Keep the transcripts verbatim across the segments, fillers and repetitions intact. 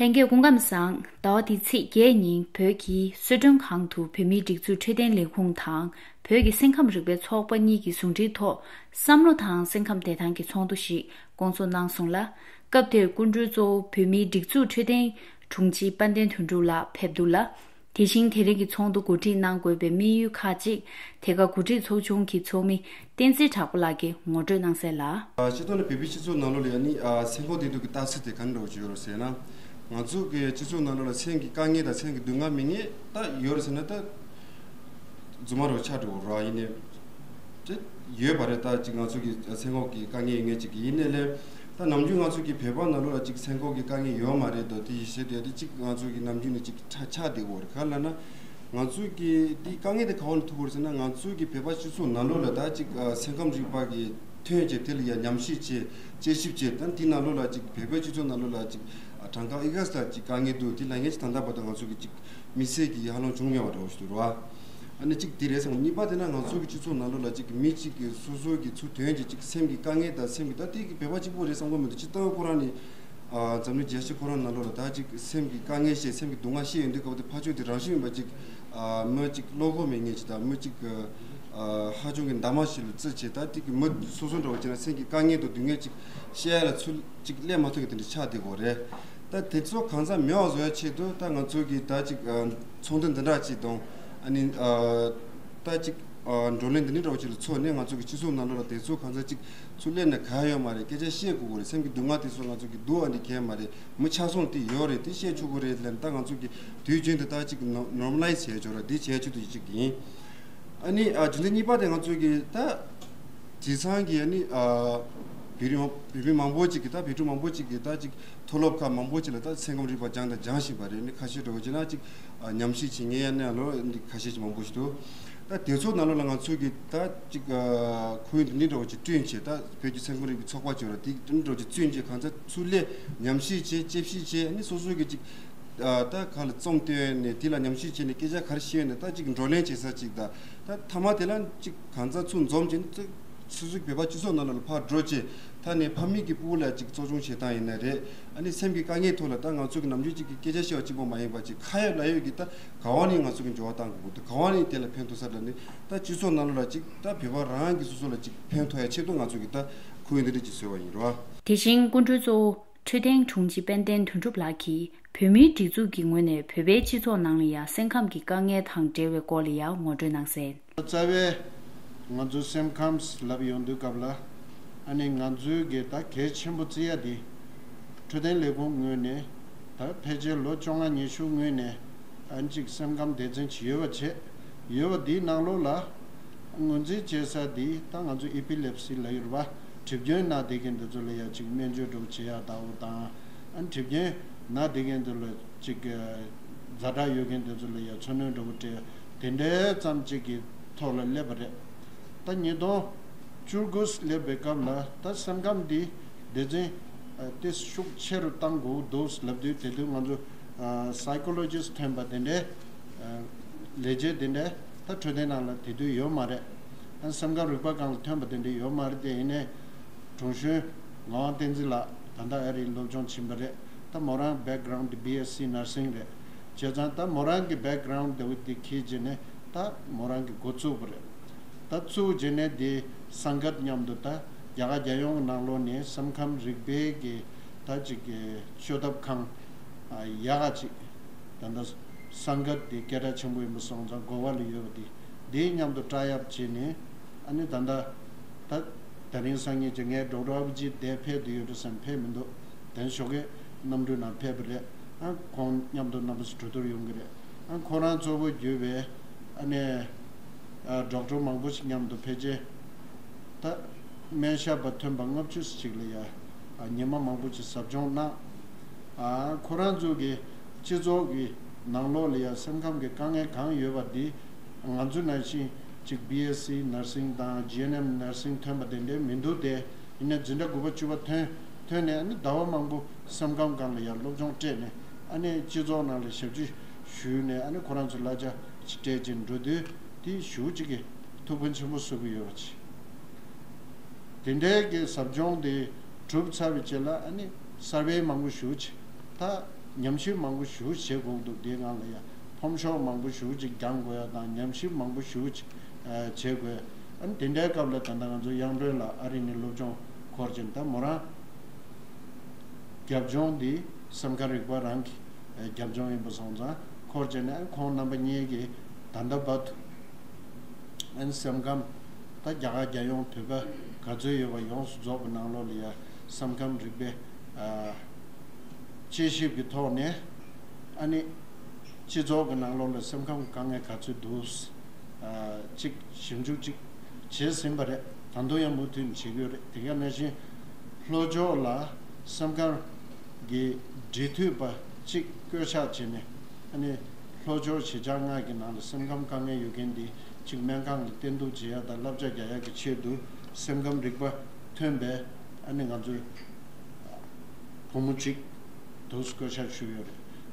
ལྷན་རྒྱས་སྐུ་ཁམས་བཟང་། ཟླ་བ་འདིའི་ཚེས་བརྒྱད་ཉིན་བོད་ཀྱི་གསོལ་མགྲོན་ཁང་དུ་བོད་མིའི་སྒྲིག་འཛུགས་འཕྲོད་བསྟེན་ལས་ཁུངས་དང་བོད་ཀྱི་སེམས་ཁམས་རིག་པའི་ཚོགས་པ་གཉིས་ཀྱི་ཟུང་འབྲེལ་ཐོག་བསམ་བློ་དང་སེམས་ཁམས་བདེ་ཐང་གི་ཚོགས་འདུ་ཞིག་བསྐོང་ཚོགས་གནང་སོང་ལ། སྐབས་དེར་སྐུ་མགྲོན་གཙོ་བོ་བོད་མིའི་སྒྲིག་འཛུགས་འཕྲོད་བསྟེན་དྲུང་ཆེ་དཔལ་ལྡན་དོན་གྲུབ་ལགས་ཕེབས་འདུག་ལ། དེ་བཞིན་དེ་རིང་གི་ཚོགས་འདུ་གོ་སྒྲིག་གནང་དགོས་པའི་དམིགས་ཡུལ་ཁག་ཅིག་དེ་ག་འགོ་ཁྲིད་ཚོགས་ཆུང་གི་ཚོགས་མི་བསྟན་འཛིན་གྲགས་པ་ལགས་ཀྱིས་ངོ་སྤྲོད་གནང་གསལ་ལ། ཨ། སྤྱིར་བཏང་ནས་བོད་པའི་སྤྱི་ཚོགས་ནང་ལོགས་ལ་ཡང་ནི། ཨ། སེམས་ཁམས་བདེ་སྡུག་གི་རྟགས་གསལ་དེ་ག་འདྲ་བོ་ཅིག་ཡོད་རེད་ཟེར་ན། ང་ཚོ་གི་སྤྱི་ཚོགས་ནང་ལོགས་ལ་སེམས་ཀྱི་དཀའ་ངལ་དང་སེམས་ཀྱི་སྡུག་བསྔལ་མེད་མཁན་ད་ཡོད་རེད་ཟེར་ན་ད་རྫུན་མ་རེད་པ། ཆགས་འགྲོ་གི་རེད་པ། ཡིན་ནའི་ཅིག་ཡོད་པ་རེད། ད་ཅིག་ང་ཚོ་གི་སེམས་ཁམས་ཀྱི་དཀའ་ངལ་ཡོད་མཁན་ཅིག་ཡིན་ནའི་ལས། ད་ནམ་རྒྱུན་ང་ཚོ་གི་བོད་པ་ནང་ལོགས་ལ་ཅིག་སེམས་ཁམས་ཀྱི་དཀའ་ངལ་ཡོད་མ་རེད་དོ། དེ་ཡིན་ཟེར་དེ་དེ་ཅིག་ང་ཚོ་གི་ནམ་རྒྱུན་ནས་ཅིག་ཆགས་ཆགས་བསྡད་ཡོད་རེད། ག་རེ་ལབ་ན། ང་ཚོ་གི་དེ་དཀའ་ངལ་དེ་ག་བ་ནས་ཐུག་གི་རེད་ཟེར་ན། ང་ཚོ་གི་བོད་པ་སྤྱི་ཚོགས་ནང་ལོགས་ལ་ད་ཅིག་ཨ། སེམས་ཁམས་རིག་པ་གི་ཐོན་བྱས། དེ་ལ་ཡ་ཉམས་ཞིབ་བྱས། དཔྱད་ཞིབ་བྱས། ད་དེ་ནང་ལོགས་ལ་ཅིག་བོད་པའི་སྤྱི་ཚོགས་ནང་ལོགས་ལ་ཅིག་ཨ། གྲངས་ཀ་ཨི་ག་ས་ཅིག་དཀའ་ངལ་འདུག་དེ་ལབ་མཁན་ཅིག་ད་ལྟ་བར་དུ་ང་ཚོ་གི་ཅིག་དམིགས་བསལ་གྱི་ཧ་ལམ་བྱུང་མེད་པ་འདྲ་བོ་ཞིག་འདུག་རེད་པ། ཨ་ནི་གཅིག་དེ་རེད་བསམ། གཉིས་པ་དེ་ན་ང་ཚོ་གི་སྤྱི་ཚོགས་ནང་ལོགས་ལ་ཅིག་མི་གཅིག་གིས་སོ་སོ་གི་ཚུར་དོན་གྱིས་ཅིག་སེམས་ཀྱི་དཀའ་ངལ་དང་སེམས་ཀྱི། ད་དེ་གི་བོད་པ་གཅིག་པོ་རེད་བསམ་གྱི་མི་འདུག་སྤྱིར་བཏང་ཁོ་རང་ནི། ཨ། འཛམ་གླིང་རྒྱལ་སྤྱི་ཁོ་རང་ནང་ལོགས་ལ་ད་ཅིག་སེམས་ཀྱི་དཀའ་ངལ་བཤད། སེམས་ཀྱི་སྡུག་བསྔལ་བཤད་ཡོང་དུས་སྐབས་དེ་ཕར་ཕྱོགས་དེ་རང་བཞིན་མེད་པ་ཅིག་ཨ། མི་གཅིག་བློ་ཁོག་མེད་མཁན་ཅིག་དང་། མི་གཅིག་ཨ། ཧ་ཅང་གི་འདབ་མ་ཞིག་ལ་བརྩི་བྱས། ད་དེ་གི་མི་སོ་སོ་འདྲ་བོ་བྱས་ན་སེམས་ཀྱི་དཀའ་ངལ་དང་སྡུག་བསྔལ་ཅིག་བཤད་ཡ་ལ་ཚུར་ཅིག་སླེབས་མ་ཐུབ་མཁན་དེ་འདྲ་ཆགས་བསྡད་ཡོད་རེད། ད་དེ་ཚོ་གང་ཟག་མེད་པ་བཟོ་ཡ་ཆེད་དུ་ད་ང་ཚོ་གིས་ད་ཅིག་ཨ། ཚོགས་འདུ་འདི་འདྲ་ཅིག་དང་། ཨ་ནི་ཨ། ད་ཅིག་ཨ། བགྲོ་གླེང་འདི་འདྲ་འདྲ་བོ་ཅིག་ལ་ཚོགས་ནས་ང་ཚོ་གི་སྤྱི་ཚོགས་ནང་ལོགས་ལ་དེ་ཚོ་གང་ཟག་ཅིག་ཚུར་སླེབས་ནས་ག་ཡོད་མ་རེད། སྐད་ཆ་བཤད་དགོས་ཀྱི་རེད། སེམས་ཀྱི་སྡུག་བསྔལ་དེ་ཚོ་ང་ཚོ་གི་འདུག་ཨ་འདི་གས་མ་རེད། མི་ཆ་ཚང་དེ་ཡོད་རེད། དེ་བཤད་ཆོག་གི་རེད་ལབ་ནས། ད་ང་ཚོ་གི་དུས་རྒྱུན་དུ་ད་ཅིག་ནོར་མ་ལ་ཡིས་བྱས་ཆོག་ར། འདི་བྱས་ཆོག་དུས་ཅིག་ཡིན། ཨ་ནི་ཨ། རྒྱུ་མཚན་གཉིས་པ་དེ་ང་ཚོ་གི་ད་དེང་སང་གི་ཨ་ནི་ཨ། བོད་རིགས་བོད་མི་མང་པོ་ཅིག་གི། ད་བོད་ཕྲུག་མང་པོ་ཅིག་གི་ད་ཅིག་མཐོ་སློབ་ཁག་མང་པོ་ཅིག་ལ་ད་སེམས་ཁམས་རིག་པ་སྦྱངས་དང་སྦྱང་བཞིན་པ་རེད། ཨ་ནི་ཁ་ཤས་འདྲ་བོ་བྱས་ན་ཅིག་ཨ། ཉམས་ཞིབ་བྱེད་མཁན་ཡ་ནི་ལོ་འདི་ཁ་ཤས་ཅིག་མང་པོ་ཞིག་འདུག་ད་དེ་ཚོ་ནང་ལོགས་ལ་ང་ཚོ་གི་ད་ཅིག་ཨ། ཁོར་ཡུག་འདི་འདྲ་བོ་ཅིག་བསྐྲུན་བྱས། ད་བོད་ཀྱི་སེམས་ཁམས་རིག་པའི་ཚོགས་པ་ཅིག་ཡོད་ར། དེ་འདི་འདྲ་བོ་ཅིག་བཙུགས་བྱས། གང་ཟག་ཚུར་སླེབས་ཉམས་ཞིབ་བྱས། དཔྱད་ཞིབ་བྱས། ཨ་ནི་སོ་སོ་གི་ཅིག་ཨ། ད་ག་ལ་རྩོམ་བཏོན་ནས་དེ་ལ་ཉམས་ཞིབ་བྱས་ནས་སྐད་ཆ་ག་རེ་བཤད་ཡོད་ན་ད་ཅིག་བགྲོ་གླེང་བྱེད་ས་ཅིག་དང་། ད་མཐའ་མ་དེ་ལ་ཅིག་གང་ཟག་ཚུར་འཛོམས་བྱས་ནས་ཅིག་སོ་སོའི་བོད་པ་སྤྱི་ཚོགས་ནང་ལོགས་ལ་ཕར་འགྲོ་བྱས། ད་ནས་ཕ་མེས་ཀྱི་ཕྲུ་གུ་ལ་ཅིག་གཙོ་སྐྱོང་བྱེད་སྟངས་ཡིན་ན་རེད། ཨ་ནི་སེམས་ཀྱི་དཀའ་ངལ་ཐོག་ལ་ད་ང་ཚོ་གི་ནམ་རྒྱུན་ཅིག་གི་སྐད་ཆ་བཤད་པ་གཅིག་པོ་མ་ཡིན་པ་ཅིག་ཁ་ཡོད་ལག་ཡོད་ཀྱི་ད་ག་བ་ནས་ང་ཚོ་གི་འབྱོར་བ་བཏང་དགོས་ཀྱི་འདུག་ག་བ་ནས་དེ་ལ་ཕན་ཐོགས་ས་འདྲ་ནི། ད་སྤྱི་ཚོགས་ནང་ལོགས་ལ་ཅིག་ད་བོད་པ་རང་གི་སོ་སོ་ལ་ཅིག་ཕན་ཐོགས་ཡ་ཆེད་དུ་ང་ཚོ་གི་ད་ཁོར་ཡུག་འདི་འདྲ་ཅིག་བཟོས་པ་ཡིན་རོ། དེ་བཞིན་སྐུ་མགྲོན་གཙོ་བོ་འཕྲོད་བསྟེན་དྲུང་ཆེ་དཔལ་ལྡན་དོན་གྲུབ་ལགས་ཀྱིས་བོད་མིའི་སྒྲིག་འཛུགས་ཀྱི་ངོས་ནས་བོད་པའི་སྤྱི་ཚོགས་ནང་ལ་ཡང་སེམས་ཁམས་ཀྱི་དཀའ་ངལ་དང་འབྲེལ་བའི་སྐོར་ལ་ཡང་ངོ་སྤྲོད་གནང་གསལ། རྩ་བའི་ང་ཚོའི་སེམས་ཁམས་ལབ་ཡོང་དུས་སྐབས་ལ། ཨ་ནི་ང་ཚོའི་གི་ད་གལ་ཆེན་པོ་བརྩི་ཡ་དེ། འཕྲོད་བསྟེན་ལས་ཁུངས་ངོས་ནས་ད་ཕལ་ཆེར་ལོ་བཅོ་ལྔ་ཉི་ཤུ་སྔོན་ནས་ཨ་ནི་ཅིག་སེམས་ཁམས་སྡེ་ཚན་ཅིག་ཡོད་པ་བྱས། ཡོད་པ་དེའི་ནང་ལོགས་ལ་ངོས་འཛིན་བྱེད་ས་དེ་ད་ང་ཚོ་ཨི་པི་ལེབ་སི་ལབ་ཡོད་རེད་པ། གྲིབ་སྐྱོན་ན་བསྡད་མཁན་དེ་ཚོ་ལ་ཡ་ཅིག་སྨན་བཅོས་འདྲ་བོ་བྱེད་ཡ་ལྟ་བུ་དང་། ཨ་ནི་གྲིབ་སྐྱོན་ན་བསྡད་མཁན་དེ་ལ་ཅིག་ཛ་དྲག་ཡོད་མཁན་དེ་ཚོ་ལ་ཡ་འཚོ་སྣོན་འདྲ་བོ་སྤྲད། དེ་འདྲའི་ཙམ་ཅིག་གི་ཐོག་ལ་སླེབས་པ་རེད། ད་ཉིས་སྟོང་བཅུ་དགུ་སླེབས་པའི་སྐབས་ལ་ད་སེམས་ཁམས་འདི་སྡེ་ཚན་ཨ་དེ་ཤུགས་ཆེ་རུ་གཏང་དགོས་འདུག་ལབ་དུས། དེ་དུས་ང་ཚོ་ཨ་སའི་ཀོ་ལོ་ཇིསྟ་ཐོན་པ་དེ་འདྲའི་ཨ་ལས་བྱེད་དེ་འདྲའི་ད་འཕྲོད་བསྟེན་ནང་ལ་དེ་དུས་ཡོད་མ་རེད། ཨ་སེམས་ཁམས་རིག་པ་སྒང་ལ་ཐོན་པ་དེ་འདྲའི་ཡོད་མ་རེད། དེ་ཡིན་ནའི་དྲུང་གཞོན་ངག་དབང་བསྟན་འཛིན་ལགས་ད་ལྟ་ཨ་རིར་སློབ་སྦྱོང་ཕྱིན་པ་རེད། ད་མོ་རང་བེག་གྷ་རའུན་ཌི་བི་ཨེས་སི་ནར་སིང་རེད། བྱས་ཙང་ད་མོ་རང་གི་བེག་གྷ་རའུན་ཌི་དེ་འཁྱེར་བྱས་ནས་ད་མོ་རང་གིས་འགོ་བཙུགས་པ་རེད། ད་བཙུགས་བྱས་ནས་དེ་སངྒ་ཐ་མཉམ་དུ་ད་རྒྱ་གར་རྒྱལ་ཡོངས་ཀྱི་ནང་ལོགས་ནས་སེམས་ཁམས་རིག་པའི་གི་ད་ཅིག་གི་བཅོས་ཐབས་ཁང་ཨ་ཡག་ག་ཅིག་ད་ལྟ་སངྒ་ཐ་དེ་སྐད་གྲགས་ཆེན་པོ་ཡིན་པ་སོང་ཙང་གོ་བ་ལ་ཡོད་པ་དེ་དེའི་མཉམ་དུ་བསྲེས་ཡག་བྱས་ནས། ཨ་ནི་ད་ལྟ་ད་དེ་རིང་སང་ཉིན་གྱི་ངའི་ཌོག་ཊར་ཨོ་བི་ཇི་ཊི་དེ་ཕེབས་བསྡད་ཡོད་འགྲོ་བསམ། ཕེབས་མི་འདུག་དེ་ཞོགས་ཀས་གནམ་གྲུའི་ནང་ཕེབས་པ་རེད། ཨ་ཁོང་མཉམ་དུ་རྣམ་པ་ཚོ་གྲོས་བསྡུར་ཡོང་གི་རེད། ཨ་ཁོ་རང་གཙོ་བོ་གྱུར་པའི་ཨ་ནི་ཨ་ཌོག་ཊར་མང་པོ་ཞིག་མཉམ་དུ་ཕལ་ཆེར་ད་སྨན་ཞབས་པ་ཐོན་པ་ལྔ་བཅུ་ཞིག་ལ་ཡ་ཨ་ཉི་མ་མང་པོ་ཞིག་ཟབ་སྦྱོང་གནང་། ཨ་ཁོ་རང་ཚོ་གི་སྤྱི་ཚོགས་ཀྱི་ནང་ལོགས་ལ་ཡ་སེམས་ཁམས་ཀྱི་དཀའ་ངལ་གང་ཡོད་པ་འདི་ང་ཚོ་ནང་བཞིན་ཅིག་བི་ཨེས་སི་ནར་སིང་དང་ཇི་ཨེན་ཨེམ་ནར་སིང་ཐོན་པ་དེ་འདྲའི་མི་འདུག་སྟེ། ཡིན་ནའི་འཛིན་གྲྭ་དགུ་པ་བཅུ་པ་ཐོན་ཐོན་ནས་ཨ་ནི་ཟླ་བ་མང་པོ་སེམས་ཁམས་སྒང་ལ་ཡ་སློབ་སྦྱོང་སྤྲད་ནས། ཨ་ནི་སྤྱི་ཚོགས་ནང་ལ་ཞབས་ཕྱི་ཞུས་ནས། ཨ་ནི་ཁོ་རང་ཚོ་གླ་ཆ་ཞིག་སྤྲད་བྱས་འགྲོ་དུས་དེ་ཞེ་པོ་ཅིག་གི་ཐུགས་ཕན་ཆེན་པོ་གསོས་ཀྱི་ཡོད་པ་བྱས། དེ་འདྲའི་གི་ཟབ་སྦྱོང་དེ་གྲུབ་ཚར་བའི་རྗེས་ལ་ཨ་ནི་སར་ཝེ་མང་པོ་ཞེ་པོ་ཅིག་ད་ ཉམས་ཞིབ་མང་པོ་ཞེ་པོ་བྱེད་དགོས་འདུག་དེའི་སྒང་ལ་ཡ་ཕོམ་ཤོག་མང་པོ་ཞེ་པོ་ཅིག་རྒྱག་དགོས་ཡ་དང་ཉམས་ཞིབ་མང་པོ་ཞེ་པོ་ཅིག་ཨ་བྱེད་དགོས། ཨ་ནི་དེ་འདྲའི་སྐབས་ལ་ད་ལྟ་ང་ཚོ་དབྱངས་སྒྲོན་ལགས་ཨ་རི་ནས་སློབ་སྦྱོང་འཁོར་ཅིང་ད་མོ་རང་རྒྱབ་ལྗོངས་འདི་སེམས་ཁམས་རིག་པ་རང་གི་རྒྱབ་ལྗོངས་ཡིན་པ་སོང་ཙང་འཁོར་བྱས་ནས་ཁོང་རྣམ་པ་གཉིས་ཀྱིས་ད་ལྟ་བར་དུ་ཨན་སེམས་ཁམས་ད་རྒྱ་གར་རྒྱལ་ཡོངས་བོད་པ་ག་ཚོད་ཡོད་པ་ཡོངས་སུ་རྫོགས་པའི་ནང་ལོགས་ལ་ཡ་སེམས་ཁམས་རིག་པའི་ཨ་དཔྱད་ཞིབ་ཀྱི་ཐོག་ནས་ཨ་ནི་སྤྱི་ཚོགས་ཀྱི་ནང་ལོགས་ལ་སེམས་ཁམས་དཀའ་ངལ་ག་ཚོད་འདུག་ཨ་གཅིག་ཞིབ་འཇུག་གཅིག་བྱས་ཟིན་པ་རེད། ད་དུང་ཡང་མུ་མཐུད་ནས་བྱེད་ཀྱི་ཡོད་རེད། དེ་ག་ནང་བཞིན་ལྷོ་ཕྱོགས་ལ་སེམས་ཁམས་ཀྱི་འབྲེལ་མཐུད་པ་གཅིག་བསྐོ་བཞག་བྱས་ནས་ཨ་ནི་ལྷོ་ཕྱོགས་གཞིས་ཆགས་ལྔ་གི་ནང་ལ་སེམས་ཁམས་དཀའ་ངལ་ཡོད་མཁན་འདི་གཅིག་སྨན་ཁང་ལ་བསྟེན་གཏུགས་བྱེད་ཡ་དང་བསླབ་བྱ་རྒྱག་ཡ་གི་ཆེད་དུ་སེམས་ཁམས་རིག་པ་ཐོན་པའི་ཨ་ནི་ང་ཚོའི་བུ་མོ་གཅིག་འདུག་བསྐོ་བཞག་ཞུས་ཡོད་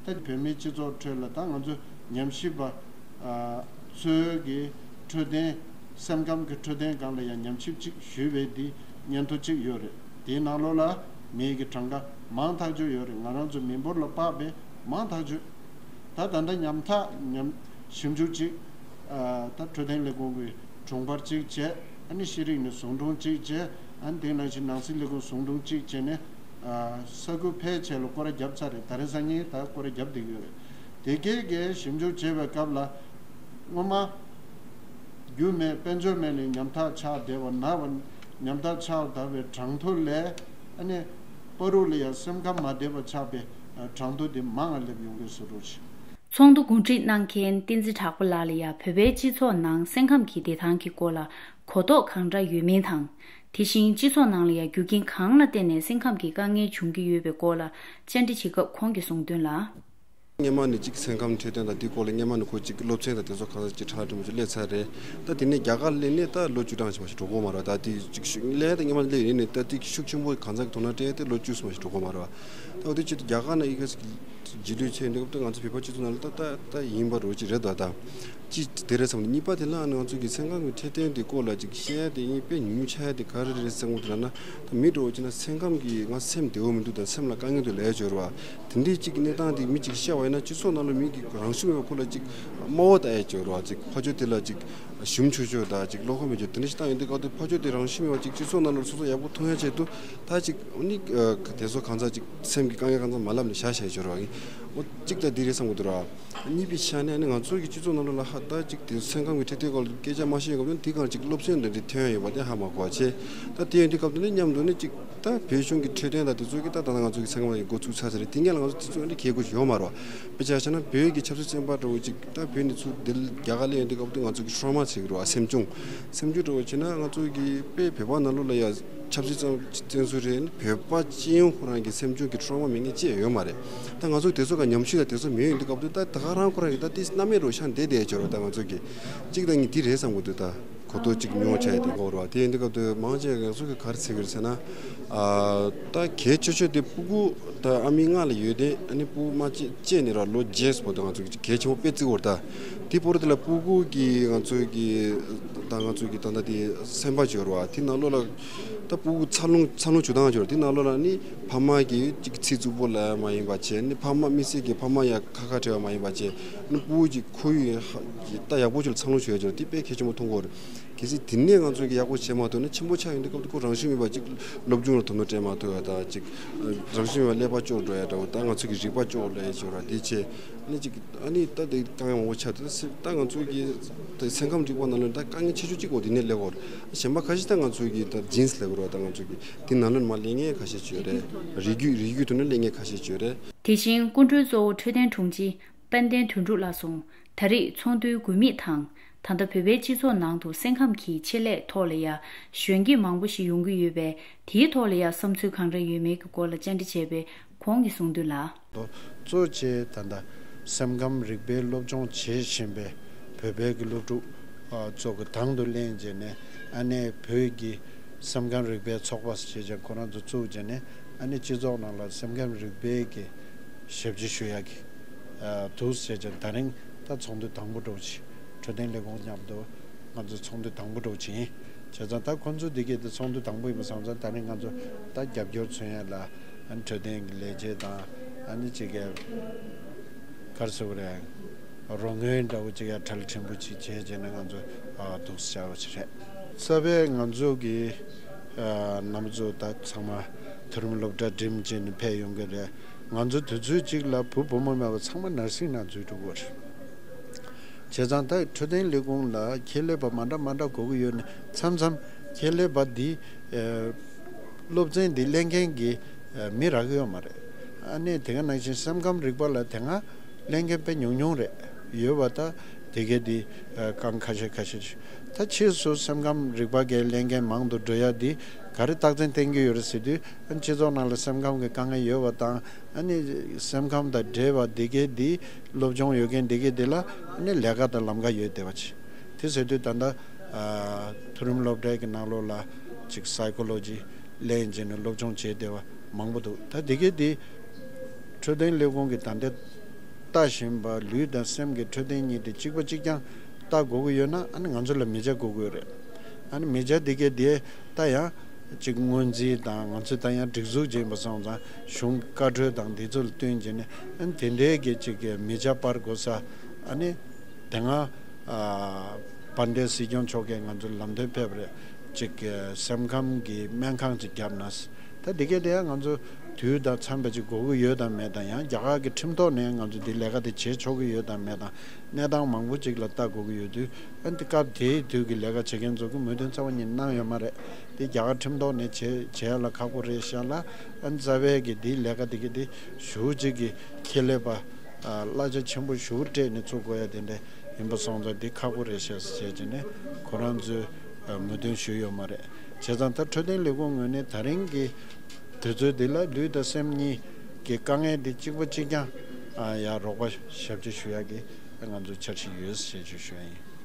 རེད། ད་བོད་མིའི་སྤྱི་ཚོགས་ཁྲོད་ལ་ད་ང་ཚོ་ཉམས་ཞིབ་པ་ཨ་ཚོའི་གི་འཕྲོད་བསྟེན་སེམས་ཁམས་ཀྱི་འཕྲོད་བསྟེན་སྒང་ལ་ཡང་ཉམས་ཞིབ་ཅིག་ཞུས་པའི་འདི་སྙན་ཐོ་གཅིག་ཡོད་རེད། དེའི་ནང་ལོགས་ལ་མིའི་གི་གྲངས་ཀ་མང་ཐག་ཆོད་ཡོད་རེད། ང་རང་ཚོ་མི་འབོར་ལ་དཔག་པའི་མང་ཐག་ཆོད། ད་ད་ལྟ་ཉམ་ཐག་ཉམ་ཞིབ་འཇུག་ཅིག་ཨ་ད་འཕྲོད་བསྟེན་ལས་ཁུངས་ཀྱི་དྲུང་འཕར་གཅིག་བྱས། ཨ་ནི་ཤེས་རིག་ནས་ཟུང་དྲུང་གཅིག་བྱས། ཨ་ནི་དེ་ནང་བཞིན་ནང་སྲིད་ལས་ཁུངས་ཟུང་དྲུང་གཅིག་བྱས་ནས་ཨ་ས་ཁུལ་ཕལ་ཆེ་ལ་སྐོར་ར་བརྒྱབ་ཚར་རེད། ད་རེས་སང་ཉིན་ད་སྐོར་ར་བརྒྱབ་བསྡད་ཀྱི་ཡོད་རེད། དེ་གའི་གའི་ཞིབ་འཇུག་བྱེད་པའི་སྐབས་ལ་སྔོན་མ་རྒྱུ་མེད་དཔལ་འབྱོར་མེད་ནས་ཉམ་ཐག་ཆགས་བསྡད་པ་ན་བ་ཉམ་ཐག་ཆགས་བསྡད་པའི་གྲངས་ཐོ་ལས་ཨ་ནི་བར་དུ་ལ་ཡང་སེམས་ཁམས་མ་བདེ་བ་ཆགས་པའི་གྲངས་ཐོ་དེ་མང་ང་སླེབས་ཡོང་གི་བཟོ་འདྲ་ཞིག་ཚོགས་འདུ་གོ་སྒྲིག་གནང་མཁན་བསྟན་འཛིན་གྲགས་པ་ལགས་ལ་ཡང་བོད་པའི་སྤྱི་ཚོགས་ནང་སེམས་ཁམས་ཀྱི་བདེ་ཐང་གི་སྐོར་ལ་གོ་རྟོགས་གང་འདྲ་ཡོད་མིན་དང་། དེ་བཞིན་སྤྱི་ཚོགས་ནང་ལ་ཡང་རྒྱུ་རྐྱེན་གང་ལ་བརྟེན་ནས་སེམས་ཁམས་ཀྱི་དཀའ་ངལ་བྱུང་གི་ཡོད་པའི་སྐོར་ལ་བཅར་འདྲི་བྱེད་སྐབས་ཁོང་གིས་གསུངས་དོན་ལ། སྔོན་མ་ནས་ཅིག་སེམས་ཁམས་འཕྲོད་བསྟེན་དང་དེའི་སྐོར་ལ་སྔོན་མ་ནས་ཁོ་ཅིག་སློབ་ཚན་དང་དེ་ཚོ་གང་ས་ཅིག་ཁྲ་ཁྲ་མོ་ཅིག་སླེབས་ཚར་རེད། ད་དེ་ནས་རྒྱ་གར་སླེབས་ནས་ད་ལོ་བཅུ་གྲངས་ཅིག་མ་ཞིག་འགྲོ་གི་མ་རེད། ད་དེ་ཅིག་ཤུ་སླེབས་ད་སྔོན་མ་སླེབས་ཡིན་ནས་ད་དེ་ཤུགས་ཆེན་པོ་གང་ས་གི་དོ་སྣང་སྤྲད་དེ་ལོ་བཅུ་ཙམ་ཞིག་འགྲོ་གི་མ་རེད་བ། ད་འོ་དེ་ཅིག་རྒྱ་གར་ནང་ཡི་གེ་ཅིག་རྗེས་ལུས་ཆེ་འདུག་ད་ང་ཚོ་བོད་པ་སྤྱི་ཚོགས་ནང་ལ་ད་ད་ད་ཡིན་པ་རོ་ཅིག་རེད་ད། ད་ཅི་དེ་རེད་བསམ་གི་འདུག་གཉིས་པ་དེ་ལ་ང་ཚོ་གི་སེམས་ཁམས་ཀྱི་འཕྲོད་བསྟེན་དེ་སྐོར་ལ་ཅིག་བཤད་ཡ་དེ་ཡིན་དཔེ་ཉུང་ཉུང་ཆགས་ཡ་དེ་ག་རེ་རེད་བསམ་གི་འདུག་ལབ་ན། ད་མི་འགྲོ་བ་ཅིག་ན་སེམས་ཁམས་ཀྱི་ང་སེམས་བདེ་བོ་མི་འདུག་ད་སེམས་ལ་དཀའ་ངལ་འདུག་ལབ་ཡ་ཅིག་ཡོད་རེད་བ། དེ་འདྲའི་ཅིག་གནས་སྟངས་དེ་མི་ཅིག་བཤད་པ་ཡིན་ན་སྤྱི་ཚོགས་ནང་ལ་མི་གི་རང་ཤུགས་མེད་པ་ཁོ་ལ་ཅིག་དམའ་བ་ལྟ་ཡ་ཅིག་ཡོད་རེད་བ། ཅིག་ཕར་ཕྱོགས་དེ་ལ་ཅིག་ཞུམ་ཆོག་ཆོག་དང་ཅིག་བློ་ཁོག་མེད་ཆོག་དེ་འདྲ་ཞིག་བཏང་ཡོང་དུས་སྐབས་དེ་ཕར་ཕྱོགས་དེ་རང་ཤུགས་མེད་པ་ཅིག་སྤྱི་ཚོགས་ནང་ལ་སོ་སོ་ཡག་པོ་མཐོང་ཡ་ཆེད་དུ་ད་ཅིག་ཨ་ནི་དེ་ཚོ་གང་ཚ་ཅིག་སེམས་ཀྱི་དཀའ་ངལ་གང་ཚ་མ་ལབ་ནས་བཞག་བཞག་ཡ་ཅིག་ཡོད་རེད་བ། འོ་གཅིག་ད་འདི་རེད་བསམ་གི་འདུག་ར། གཉིས་པའི་ཆ་ནས་ཨ་ནི་ང་ཚོ་གི་སྤྱི་ཚོགས་ནང་ལོགས་ལ་ཧ་ད་ཅིག་དེ་སེམས་ཁམས་ཀྱི་འཕྲོད་བསྟེན་སྐོར་ལ་སྐད་ཆ་མ་བཤད་སྐབས་དུ་དེ་གང་ཅིག་སློབ་ཚན་འདི་འདྲའི་ཐོན་ཡོད་པ་དེ་ཧ་མ་གོ་བ་བྱས། ད་དེ་ཡོད་དུས་སྐབས་དུ་ནི་མཉམ་དུ་ནི་ཅིག་ད་བོད་གཞུང་གི་འཕྲོད་བསྟེན་དང་དེ་ཚོ་གི་ད་ད་ང་ཚོ་གི་སེམས་ཁམས་ཀྱི་འགོ་ཚུགས་ཚར་ཚར་རེད། དེ་སྔོན་ལ་ང་ཚོ་དེ་ཚོ་འདི་གལ་དགོས་ཡོད་མ་རེད་བ། དཔེ་ཆ་བཞག་ན་བོད་ཀྱི་ཆབ་སྲིད་བཙོན་པ་འདྲ་བོ་ཅིག་ད་བོད་ནས་ཚུར་འདི་རྒྱ་གར་སླེབས་ཡོང་དུས་སྐབས་དུ་ང་ཚོ་གི་ཊོ་མ་ཟེར་གི་རེད་བ། སེམས་སྐྱོང་། སེམས་སྐྱོང་འདྲ་བོ་བྱས་ན་ང་ཚོ་གི་དཔེ་བོད་པ་ནང་ལོགས་ལ་ཡ་ཆབ་སྲིད་བཙོན་བཙོན་ཟུར་རེད། བོད་པ་སྤྱི་ཡོངས་ཁོ་རང་གི་སེམས་སྐྱོང་གི་ཊོ་མ་མེད་མཁན་ཅི་ཡང་ཡོད་མ་རེད། ད་ང་ཚོ་དེ་ཚོ་ག་ཉམས་ཞིབ་དང་དེ་ཚོ་མེད་ཡོང་དུས་སྐབས་དུ་ད་ད་ག་རང་ཁོ་རང་གི་ད་དེ་རྣམ་མེད་རུ་ཤ་འདེད་བསྡད་ཡོད་རེད། ད་ང་ཚོ་གི་གཅིག་ད་ངས་འདི་རེད་བསམ་གི་འདུག་ད་གོ་རྟོགས་གཅིག་ཉུང་བ་ཆགས་ཡོད་དེ་གོ་རེད་བ། དེ་ཡིན་དུས་སྐབས་དུ་མང་ཆེ་ང་ཚོ་གི་ག་རེ་ཟེར་གི་རེད་ཟེར་ན། ཨ་ད་གལ་ཆེ་ཤོས་དེ་སྤུ་གུ་ད་ཨ་མའི་མངལ་ལ་ཡོད་དེ་ཨ་ནི་སྤུ་གུ་མ་སྐྱེས་སྐྱེས་ནས་ར་ལོ་བརྒྱད་བར་དུ་ང་ཚོ་གི་གལ་ཆེན་པོ་དཔེ་བརྩི་གི་ཡོད་རེད་ད། དེ་བར་དུ་ལ་སྤུ་གུ་གི་ང་ཚོ་གི་ད་ང་ཚོ་གི་ད་ལྟ་དེ་སེམས་པ་ཅིག་ཡོད་རེད་བ། དེ་ནང་ལོགས་ལ་ད་སྤུ་གུ་འཚར་ལོངས་འཚར་ལོངས་བྱུང་སྟངས་ཅིག་ཡོད་རེད། དེ་ནང་ལོགས་ལ་ནི་ཕ་མ་གི་ཅིག་ཚིག་རྩུབ་པོ་ལབ་ཡ་མ་ཡིན་པ་བྱས། ནི་ཕ་མ་དམིགས་བསལ་གྱི་ཕ་མ་ཡ་ཁ་ཁ་བྲལ་བ་མ་ཡིན་པ་བྱས། ནི་སྤུ་གུ་ཅིག་ཁོར་ཡུག་ཧ་ད་ཡག་པོ་ཅིག་ལ་འཚར་ལོངས་བྱུང་ཡ་ཅིག་ཡོད་རེད། དེ་དཔེ་གལ་ཆེན་པོ་མཐོང་གི་ཡོད་རེད། གལ་སྲིད་དེ་ནས་ང་ཚོ་གི་ཡག་པོ་བྱས་མ་ཐུབ་ན་ཆེན་པོ་ཆགས་ཡོང་དུས་སྐབས་དུ་ཁོ་རང་ཤུགས་མེད་པ་ཅིག་སློབ་སྦྱོང་ལ་དོ་སྣང་སྤྲད་མ་ཐུབ་ཡ་ད་ཅིག་རང་ཤུགས་མེད་པ་ཀླད་པ་སྐྱོ་འགྲོ་ཡ་འདྲ་བོ། ད་ང་ཚོ་གི་རིག་པ་སྐྱོ་འགྲོ་ཡ་ཅིག་ཡོད་རེད། དེ་བྱས་ནི་ཅིག་ཨ་ནི་ད་དེ་དཀའ་ངལ་མང་པོ་ཆགས་ཏེ་ད་ང་ཚོ་གི་ད་སེམས་ཁམས་རིག་པ་ནང་ལ་ད་དཀའ་ངལ་ཆེ་ཤོས་གཅིག་པོ་དེ་ནས་སླེབས་ཡོད་རེད། གཞན་པ་ཁ་ཤས་ད་ང་ཚོ་གི་ད་ཇིན་སི་ལབ་དགོས་རེད་བ། ད་ང་ཚོ་གི་དེ་ནང་ལོགས་མར་སླེབས་མཁན་ཁ་ཤས་ཅིག་ཡོད་རེད། རིགས་རྒྱུད་རིགས་རྒྱུད་དུ་ནི་སླེབས་མཁན་ཁ་ཤས་ཅིག་ཡོད་རེད། དེ་བཞིན་སྐུ་མགྲོན་གཙོ་བོ་འཕྲོད་བསྟེན་དྲུང་ཆེ་དཔལ་ལྡན་དོན་གྲུབ་ལགས་སོང་། ད་རེས་ཚོགས་འདུའི་དགོས་དམིགས་དང་། ད་ལྟ་བོད་པའི་སྤྱི་ཚོགས་ནང་དུ་སེམས་ཁམས་ཀྱི་ཆེད་ལས་ཐོག་ལ་ཡ་གཞོན་སྐྱེས་མང་པོ་ཞིག་ཡོང་གི་ཡོད་པས། དེའི་ཐོག་ལ་ཡ་བསམ་ཚུལ་གང་འདྲ་ཡོད་མེད་ཀྱི་སྐོར་ལ་བཅར་འདྲི་བྱས་པས་ཁོང་གིས་གསུངས་དོན་ལ། གཙོ་ཆེ་ད་ལྟ་སེམས་ཁམས་རིག་པའི་སློབ་སྦྱོང་བྱེད་བཞིན་པའི་བོད་པའི་གི་སློབ་ཕྲུག་ཚོ་གི་དང་དུ་ལེན་བྱས་ནས། ཨ་ནེ་བོད་ཀྱི་སེམས་ཁམས་རིག་པའི་ཚོགས་པ་ཞེས་བྱ་ཁོ་རང་ཚོ་བཙུགས་བྱས་ནས། ཨ་ནེ་སྤྱི་ཚོགས་ནང་ལ་སེམས་ཁམས་རིག་པའི་གི་ཞབས་ཕྱི་ཞུ་ཡག་གི་འདུག་ཟེར་ཅིང་། ད་རིང་ད་ཚོགས་འདུ་དང་པོ་འགྲོ་ཆེ། འཕྲོད་བསྟེན་ལས་ཁུངས་མཉམ་དུ་ང་ཚོ་ཚོགས་འདུ་དང་པོ་འགྲོ་ཆེ་ཡིན། བྱས་ཙང་ད་ཁོང་ཚོ་འདི་གས་དེ་ཚོགས་འདུ་དང་པོ་ཡིན་པ་སོང་ཙང་། ད་རིང་ང་ཚོ་ད་རྒྱབ་སྐྱོར་མཚོན་ཡ་ལ་འཕྲོད་བསྟེན་གྱི་ལས་བྱེད་དང་ ཨ་ནི་ཅིག་ག་ག་རེ་ཟེར་དགོས་རེད། རོགས་དངུལ་འདྲ་བོ་ཅིག་ཡ་གྲལ་ཕྲན་བུ་ཅིག་བྱས་བྱས་ནས་ང་ཚོ་ཨ་འདུག་སེ་བྱ་བ་ཅིག་རེད། རྩ་བའི་ང་ཚོ་གི་ཨ་རྣམ་པ་ཚོ་ད་ཚང་མ་མཐོ་རིམ་སློབ་གྲྭ་འགྲིམས་བྱས་ནས་ཕེབས་ཡོང་གི་རེད། ང་ཚོ་དུས་ཚོད་ཅིག་ལ་བུ་བུ་མོ་མེད་པ་ཚང་མ་ནར་སིང་ནང་འཛུལ་འགྲོ་གི་རེད། བྱས་ཙང་ད་འཕྲོད་བསྟེན་ལས་ཁུངས་ལ་ཁྱད་ལས་པ་མ་འདྲ་མ་འདྲ་དགོས་ཀྱི་ཡོད་ནས། མཚམས་མཚམས་ཁྱད་ལས་པ་འདི་ཨ་སློབ་ཚན་འདི་ལེན་མཁན་གྱི་ཨ་མི་རག་གི་ཡོད་མ་རེད། ཨ་ནི་དེ་ག་ནང་བཞིན་སེམས་ཁམས་རིག་པ་ལ་དེ་སྔ་ལེན་མཁན་དཔེ་ཉུང་ཉུང་རེད། ཡོད་པ་ད་དེ་གས་འདི་ཨ་རྐང་ཁ་ཤས་ཁ་ཤས་ཤིག་ད་ཕྱིས་སུ་སེམས་ཁམས་རིག་པ་གས་ལེན་མཁན་མང་དུ་འགྲོ་ཡ་འདི་ག་རེ་རྟགས་མཚན་བསྟན་གྱི་ཡོད་རེད་ཟེར་དུས། ཨ་ནི་སྤྱི་ཚོགས་ནང་ལ་སེམས་ཁམས་ཀྱི་དཀའ་ངལ་ཡོད་པ་དང་། ཨ་ནི་སེམས་ཁམས་དང་འབྲེལ་བ་འདི་གས་འདི་སློབ་སྦྱོང་ཡོད་མཁན་འདི་གས་འདི་ལ་ཨ་ནི་ལས་ཀ་དང་ལམ་ཁ་ཡོད་བསྡད་པ་ཅིག་དེ་ཟེར་དུས་ད་ལྟ་ཨ་མཐོ་རིམ་སློབ་གྲྭའི་གི་ནང་ལོགས་ལ་ཅིག་སའི་ཀོ་ལོ་ཇི་ལེན་བྱས་ནས་སློབ་སྦྱོང་བྱས་བསྡད་པ་མང་པོ་འདུག་ད་འདི་གས་འདི་འཕྲོད་བསྟེན་ལས་ཁུངས་ཀྱི་ད་ལྟ་ལྟ་བཞིན་པ་ལུས་དང་སེམས་ཀྱི་འཕྲོད་བསྟེན་གཉིས་དེ་གཅིག་པ་གཅིག་རྐྱང་ལྟ་དགོས་ཀྱི་ཡོད་ན། ཨ་ནི་ང་ཚོ་ལ་མི་ཆ་དགོས་ཀྱི་ཡོད་རེད། ཨ་ནི་མི་ཆ་འདི་གས་དེ་ལྟ་ཡང་ཅིག་སྔོན་རྩིས་དང་། ང་ཚོས་ལྟ་ཡང་སྒྲིག་འཛུགས་བྱས་པ་སོང་ཙང་གཞུང་བཀའ་འཁྲོལ་དང་འདི་ཚོ་ལ་བསྟུན་བྱས་ནས། ཨ་ནི་དེ་འདྲའི་གི་ཅིག་གི་མི་ཆ་སྤར་དགོས་ས། ཨ་ནི་དེ་སྔ་ཨ་དཔལ་ལྡན་སྲིད་སྐྱོང་མཆོག་གིས་ང་ཚོ་ལམ་སྟོན་ཕེབས་རེད། ཅིག་གི་སེམས་ཁམས་ཀྱི་སྨན་ཁང་ཅིག་བརྒྱབ་ན། ད་འདི་གས་དེ་ཡང་ང་ཚོ་དུས་དང་འཚམས་པ་ཅིག་དགོས་ཀྱི་ཡོད་དམ་མེད་དང་། ཡང་རྒྱ་གར་གྱི་ཁྲིམས་ཐོག་ནས་ང་ཚོ་འདི་ལས་ཀ་དེ་བྱེད་ཆོག་གི་ཡོད་དམ་མེད་དང་། གནས་སྟངས་མང་པོ་ཅིག་ལ་ལྟ་དགོས་ཀྱི་ཡོད་དུས། ཨ་ནི་སྐབས་དེའི་དུས་ཀྱི་ལས་ཀ་བྱེད་མཁན་ཚོ་གི་མོས་མཐུན་རྩ་བ་ཉིད་གནང་ཡོད་མ་རེད། དེ་རྒྱ་གར་ཁྲིམས་ཐོག་ནས་བྱེད་བྱེད་ཡ་ལ་ཁག་པོ་རེད་ཤག་ལ། ཨ་ནི་རྩ་བའི་གི་འདིའི་ལས་ཀ་དེ་གི་དེ་ཞུ་གཅིག་གི་ཁྱད་ལས་པ་ཨ་གླ་ཆ་ཆེན་པོ་ཞུ་སྤྲད་ནས་ཚུགས་དགོས་ཡ་དེ་འདྲ་ཡིན་པ་སོང་ཙང་། འདི་ཁག་པོ་རེད་ཤག་ཟེར་བྱས་ནས་ཁོ་རང་ཚོས་ཨ་མོས་མཐུན་ཞུས་ཡོད་མ་རེད། བྱས་ཙང་ད་འཕྲོད་བསྟེན་ལས་ཁུངས་ངོས་ནས་ད་རིང་གི་དུས་ཚོད་འདི་ལ་ལུས་དང་སེམས་གཉིས་ཀྱི་དཀའ་ངལ་འདི་གཅིག་པ་གཅིག་རྐྱང་ཨ་ཡ་རོགས་པ་ཞབས་ཕྱི་ཞུ་ཡ་གི་ང་ཚོ་འཆར་གཞི་ཡོད་ཞེས་ཞུ་ཞུ་ཡ་ཡིན།